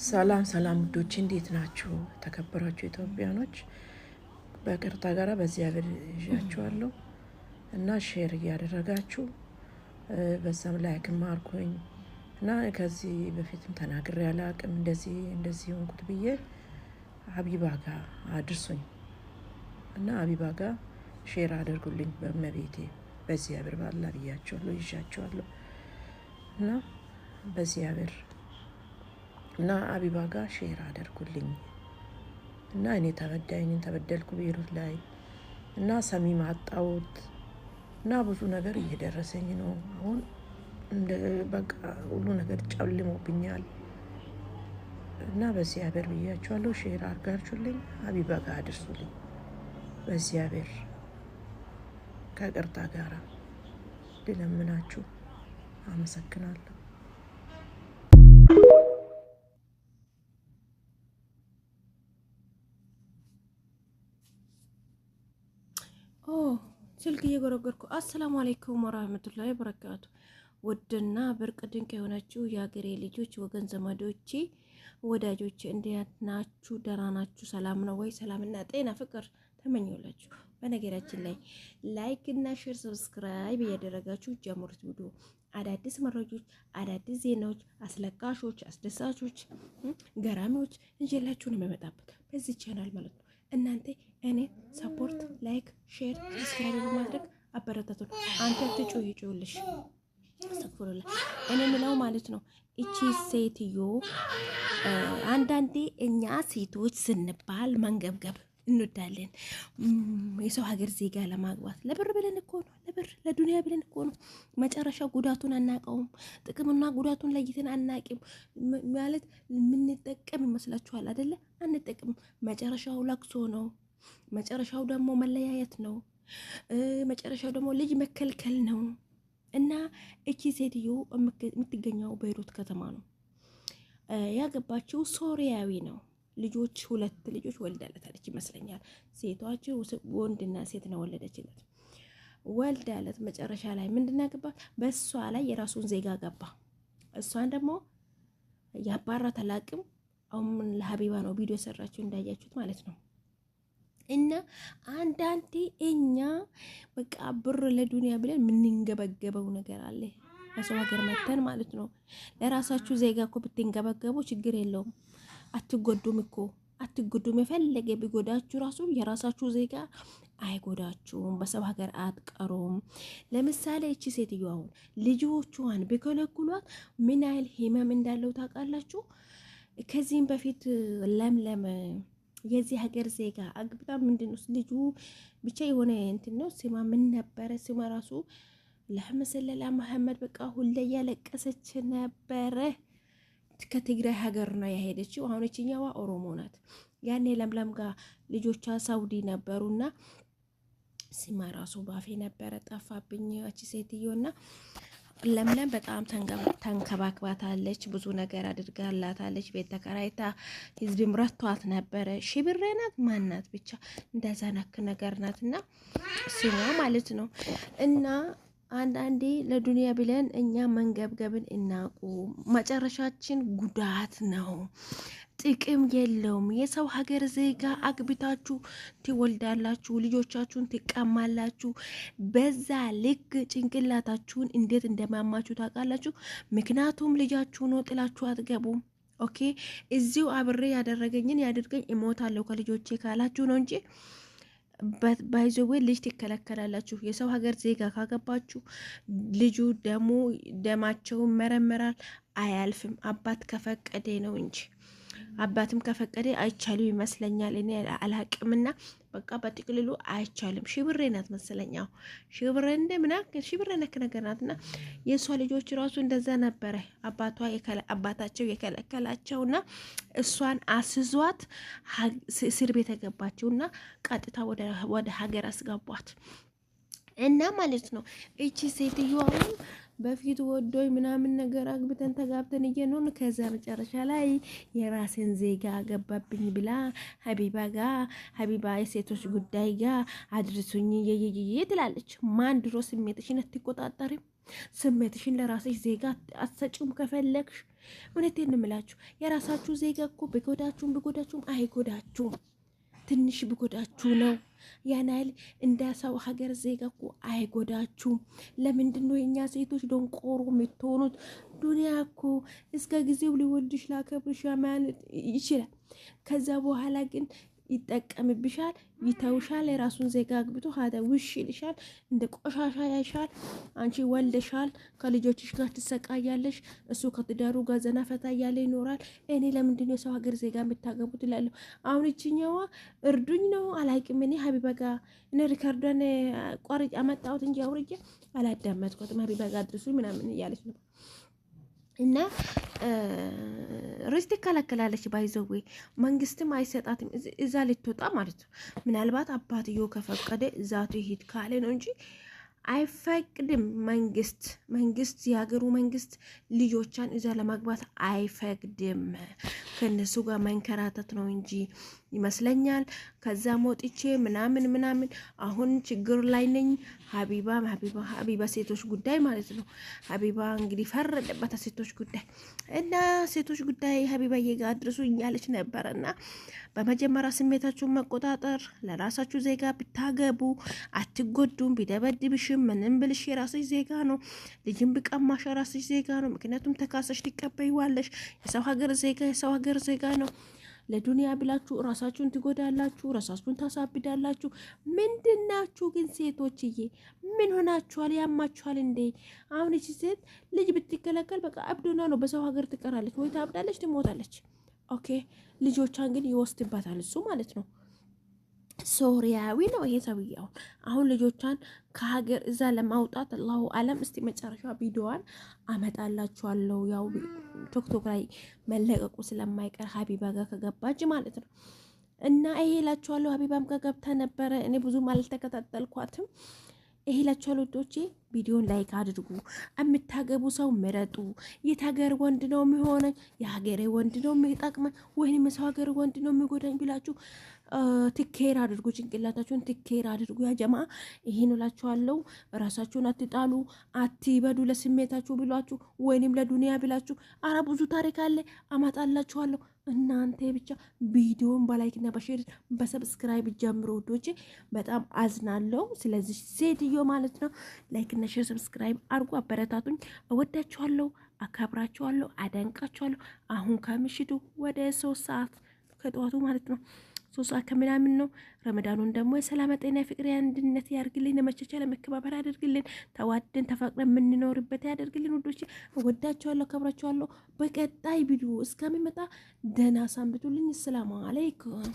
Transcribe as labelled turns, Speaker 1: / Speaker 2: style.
Speaker 1: ሰላም ሰላም ውዶች እንዴት ናችሁ? ተከበራችሁ ኢትዮጵያኖች በቅርታ ጋራ በዚያ ብር ይዣችኋለሁ እና share እያደረጋችሁ በዛም like አድርጉኝ እና ከዚህ በፊትም ተናግሬ አላቅም። እንደዚህ እንደዚህ ሆንኩት ብዬ ሀቢባ ጋ አድርሱኝ እና ሀቢባ ጋ share አድርጉልኝ። በመቤቴ በዚያ ብር ባላ ብያችኋለሁ፣ ይዣችኋለሁ እና በዚያ ብር እና አቢባ ጋር share አድርጉልኝ እና እኔ ተበዳይኝን ተበደልኩ ቤሩት ላይ እና ሰሚ ማጣሁት እና ብዙ ነገር እየደረሰኝ ነው። አሁን በቃ ሁሉ ነገር ጨልሞብኛል እና በዚያ ብር ብያችኋለሁ። Share አድርጋችሁልኝ አቢባ ጋር አድርሱልኝ። በዚያ ብር ከቅርታ ጋራ ልለምናችሁ አመሰግናለሁ።
Speaker 2: ስልክ እየጎረጎርኩ። አሰላሙ አለይኩም ወራህመቱላሂ ወበረካቱ። ውድና ብርቅ ድንቅ የሆናችሁ የሀገሬ ልጆች፣ ወገን ዘመዶቼ፣ ወዳጆቼ እንዴት ናችሁ? ደህና ናችሁ? ሰላም ነው ወይ? ሰላምና ጤና ፍቅር ተመኘሁላችሁ። በነገራችን ላይ like እና share subscribe እያደረጋችሁ ጀምሩት ቪዲዮ። አዳዲስ መረጃዎች፣ አዳዲስ ዜናዎች፣ አስለቃሾች፣ አስደሳቾች፣ ገራሚዎች እንጀላችሁ ነው የሚመጣበት በዚህ ቻናል ማለት ነው። እናንተ እኔ support like share subscribe በማድረግ አበረታቱን። አንተ ትጩህ ይጩልሽ አስተግፍሩላ። እኔ ምለው ማለት ነው እቺ ሴትዮ አንዳንዴ እኛ ሴቶች ስንባል መንገብገብ እንወዳለን። የሰው ሀገር ዜጋ ለማግባት ለብር ብለን እኮ ነው፣ ለብር ለዱንያ ብለን እኮ ነው። መጨረሻ ጉዳቱን አናቀውም። ጥቅምና ጉዳቱን ለይተን አናቂም። ማለት የምንጠቀም ይመስላችኋል አደለ? አንጠቅም። መጨረሻው ለቅሶ ነው። መጨረሻው ደግሞ መለያየት ነው። መጨረሻው ደግሞ ልጅ መከልከል ነው። እና እቺ ሴትዮ የምትገኘው ቤይሩት ከተማ ነው። ያገባችው ሶሪያዊ ነው። ልጆች ሁለት ልጆች ወልዳለታለች ይመስለኛል። ሴቷች ወንድና ሴት ነው ወለደችለት። ወልዳለት መጨረሻ ላይ ምንድን ያገባ በእሷ ላይ የራሱን ዜጋ ገባ። እሷን ደግሞ ያባራት አላቅም። አሁን ለሀቢባ ነው ቪዲዮ የሰራችው እንዳያችሁት ማለት ነው። እና አንዳንዴ እኛ በቃ ብር ለዱንያ ብለን የምንንገበገበው ነገር አለ። ለሰው ሀገር መተን ማለት ነው። ለራሳችሁ ዜጋ እኮ ብትንገበገቡ ችግር የለውም። አትጎዱም እኮ አትጎዱም። የፈለገ ቢጎዳችሁ ራሱ የራሳችሁ ዜጋ አይጎዳችሁም። በሰው ሀገር አትቀሩም። ለምሳሌ እቺ ሴትዮ አሁን ልጆቿን ቢከለክሏት ምን ያህል ህመም እንዳለው ታውቃላችሁ? ከዚህም በፊት ለምለም የዚህ ሀገር ዜጋ አግብታ ምንድን ነው ልጁ ብቻ የሆነ እንትን ነው ስማ ምን ነበረ ስማ ራሱ ለመሰለላ መሐመድ በቃ ሁሌ እያለቀሰች ነበረ። ከትግራይ ሀገር ነው ያሄደችው። አሁን እችኛዋ ኦሮሞ ናት። ያኔ ለምለም ጋር ልጆቿ ሳውዲ ነበሩና ስማ ራሱ ባፌ ነበረ ጠፋብኝ። እቺ ሴትዮና ለምለም በጣም ተንከባክባታለች። ብዙ ነገር አድርጋላታለች። ቤት ተከራይታ ህዝብም ረቷት ነበረ። ሽብሬ ናት ማናት ብቻ እንደዛ ነክ ነገር ናት እና ስሟ ማለት ነው። እና አንዳንዴ ለዱንያ ብለን እኛ መንገብገብን እናቁ። መጨረሻችን ጉዳት ነው፣ ጥቅም የለውም። የሰው ሀገር ዜጋ አግብታችሁ ትወልዳላችሁ፣ ልጆቻችሁን ትቀማላችሁ። በዛ ልክ ጭንቅላታችሁን እንዴት እንደማማችሁ ታውቃላችሁ። ምክንያቱም ልጃችሁ ነው፣ ጥላችሁ አትገቡም። Okay እዚሁ አብሬ ያደረገኝን ያድርገኝ እሞታለሁ ከልጆቼ ካላችሁ ነው እንጂ by the way ልጅ ትከለከላላችሁ። የሰው ሀገር ዜጋ ካገባችሁ ልጁ ደሙ ደማቸው መረመራል፣ አያልፍም። አባት ከፈቀደ ነው እንጂ አባትም ከፈቀደ አይቻልም ይመስለኛል። እኔ አላቅምና በቃ በጥቅልሉ አይቻልም። ሽብሬ ናት መሰለኝ። አዎ ሽብሬ እንደ ምናምን ሽብሬ ነክ ነገር ናትና የእሷ ልጆች ራሱ እንደዛ ነበረ አባቷ አባታቸው የከለከላቸውና እሷን አስዟት እስር ቤት የገባችውና ቀጥታ ወደ ሀገር አስገቧት። እና ማለት ነው እቺ ሴትዮ አሁን በፊት ወዶኝ ምናምን ነገር አግብተን ተጋብተን እየኖርን ከዛ መጨረሻ ላይ የራሴን ዜጋ ገባብኝ ብላ ሀቢባ ጋ ሀቢባ የሴቶች ጉዳይ ጋ አድርሱኝ የየየየ ትላለች። ማን ድሮ ስሜትሽን አትቆጣጠሪም? ስሜትሽን ለራስሽ ዜጋ አትሰጪውም? ከፈለግሽ እውነቴን ነው የምላችሁ። የራሳችሁ ዜጋ እኮ ቢጎዳችሁም ቢጎዳችሁም አይጎዳችሁም። ትንሽ ቢጎዳችሁ ነው። ያን ያህል እንደ ሰው ሀገር ዜጋ እኮ አይጎዳችሁም። ለምንድን ነው የእኛ ሴቶች ደንቆሮ የምትሆኑት? ዱንያ እኮ እስከ ጊዜው ሊወድሽ ላከብርሽ ማለት ይችላል። ከዛ በኋላ ግን ይጠቀምብሻል፣ ይተውሻል። የራሱን ዜጋ አግብቶ ሀደ ውሽ ይልሻል፣ እንደ ቆሻሻ ያይሻል። አንቺ ወልደሻል፣ ከልጆችሽ ጋር ትሰቃያለሽ። እሱ ከትዳሩ ጋር ዘና ፈታ እያለ ይኖራል። እኔ ለምንድን ነው የሰው ሀገር ዜጋ የምታገቡት እላለሁ። አሁን ይችኛዋ እርዱኝ ነው አላውቅም። እኔ ሀቢባ ጋር እኔ record ዷን ቆርጬ አመጣሁት እንጂ አውርጄ አላዳመጥኳትም። ሀቢባ ጋር አድርሱኝ ምናምን እያለች ነው እና ርስት ትከለከላለች። By the way መንግስትም አይሰጣትም እዛ ልትወጣ ማለት ነው። ምናልባት አባትዮ ከፈቀደ እዛ ትሂድ ካለ ነው እንጂ አይፈቅድም መንግስት። መንግስት የሀገሩ መንግስት ልጆቿን እዛ ለማግባት አይፈቅድም። ከእነሱ ጋር መንከራተት ነው እንጂ ይመስለኛል። ከዛ ሞጥቼ ምናምን ምናምን አሁን ችግር ላይ ነኝ። ሀቢባ ሀቢባ ሀቢባ ሴቶች ጉዳይ ማለት ነው። ሀቢባ እንግዲህ ፈረደበት ሴቶች ጉዳይ እና ሴቶች ጉዳይ ሀቢባ ጋ አድርሱኝ ያለች ነበረ። እና በመጀመሪያ ስሜታችሁን መቆጣጠር፣ ለራሳችሁ ዜጋ ብታገቡ አትጎዱም። ቢደበድብሽም ምንም ብልሽ የራስሽ ዜጋ ነው። ልጅም ብቀማሽ የራስሽ ዜጋ ነው። ምክንያቱም ተካሰሽ ትቀበይዋለሽ። የሰው ሀገር ዜጋ የሰው ሀገር ዜጋ ነው። ለዱንያ ብላችሁ ራሳችሁን ትጎዳላችሁ፣ ራሳችሁን ታሳብዳላችሁ። ምንድናችሁ ግን ሴቶችዬ? ምን ሆናችኋል? ያማችኋል እንዴ? አሁን እቺ ሴት ልጅ ብትከለከል በቃ እብዶና ነው፣ በሰው ሀገር ትቀራለች፣ ወይ ታብዳለች፣ ትሞታለች። Okay፣ ልጆቿን ግን ይወስድባታል እሱ ማለት ነው። ሶሪያዊ ነው ይሄ ሰውዬው። አሁን ልጆቿን ከሀገር እዛ ለማውጣት አላሁ አለም። እስቲ መጨረሻ ቪዲዮዋን አመጣላችኋለሁ። ያው ቲክቶክ ላይ መለቀቁ ስለማይቀር ሀቢባ ጋር ከገባች ማለት ነው። እና ይሄ እላችኋለሁ። ሀቢባም ጋር ገብታ ነበረ። እኔ ብዙም አልተከታተልኳትም። ይሄ እላችኋለሁ ውዶቼ፣ ቪዲዮን like አድርጉ። የምታገቡ ሰው ምረጡ። የት ሀገር ወንድ ነው የሚሆነኝ? የሀገሬ ወንድ ነው የሚጠቅመኝ ወይም የሰው ሀገር ወንድ ነው የሚጎዳኝ ብላችሁ ትኬር አድርጉ። ጭንቅላታችሁን ትኬር አድርጉ። ያ ጀማ ይሄን እላችኋለሁ። ራሳችሁን አትጣሉ፣ አትበዱ። ለስሜታችሁ ብላችሁ ወይንም ለዱንያ ብላችሁ። አረ ብዙ ታሪክ አለ፣ አመጣላችኋለሁ። እናንተ ብቻ ቪዲዮን በ like ና በ share በ subscribe ጀምሮ ውዶቼ። በጣም አዝናለሁ ስለዚህ ሴትዮ ማለት ነው። Like ና share subscribe አድርጉ፣ አበረታቱኝ። እወዳችኋለሁ፣ አከብራችኋለሁ፣ አደንቃችኋለሁ። አሁን ከምሽቱ ወደ 3 ሰዓት ከጠዋቱ ማለት ነው 3 ሰዓት ከምናምን ነው። ረመዳኑን ደግሞ የሰላም ጤና፣ ፍቅር፣ አንድነት ያርግልን፣ መቻቻል፣ መከባበር ያደርግልን፣ ተዋደን ተፋቅረን የምንኖርበት ያደርግልን። ውዶች እወዳችኋለሁ፣ አከብራችኋለሁ። በቀጣይ ቪዲዮ እስከሚመጣ ደህና ሰንብቱልኝ። ሰላም አለይኩም።